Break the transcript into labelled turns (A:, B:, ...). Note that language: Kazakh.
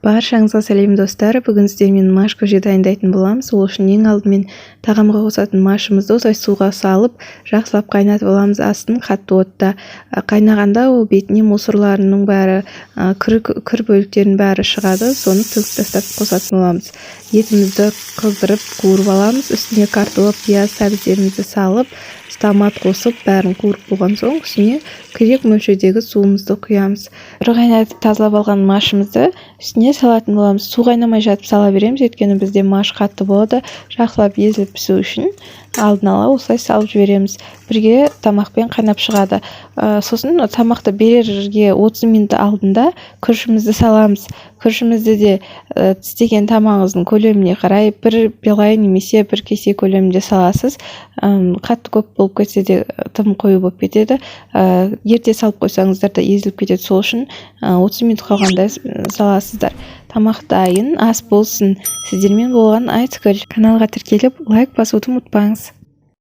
A: Баршаңызға сәлем, достар! Бүгін сіздермен маш көже дайындайтын боламыз. Ол үшін ең алдымен тағамға қосатын машымызды осылай суға салып, жақсылап қайнатып аламыз. Астын қатты отта қайнағанда ол бетіне мусорларының бәрі, кір бөліктерінің бәрі шығады. Соны төгіп тастап қосатын боламыз. Етімізді қыздырып, қуырып аламыз. Үстіне картоп, пияз, сәбіздерімізді салып, томат қосып, бәрін қуырып болған соң, үстіне керек мөлшердегі суымызды құямыз. Бір қайнатып, тазалап алған машымызды үстіне салатын боламыз. Су қайнамай жатып сала береміз, өйткені бізде маш қатты болады. Жақсылап езіліп пісу үшін алдын ала осылай салып жібереміз. Бірге тамақпен қайнап шығады. Сосын тамақты берерге 30 минут алдында күрішімізді саламыз. Күрішімізді де тістеген тамағыңыздың көлеміне қарай бір белай немесе бір кесе көлемінде саласыз. Қатты көп болып кетсе де, тым қою болып кетеді. Ерте салып қойсаңыздар да, езіліп кетеді. Сол үшін 30 минут қалғанда саласыздар. Тамақ дайын, ас болсын! Сіздермен болған Айтгүл. Каналға тіркеліп, лайк басуды ұмытпаңыз.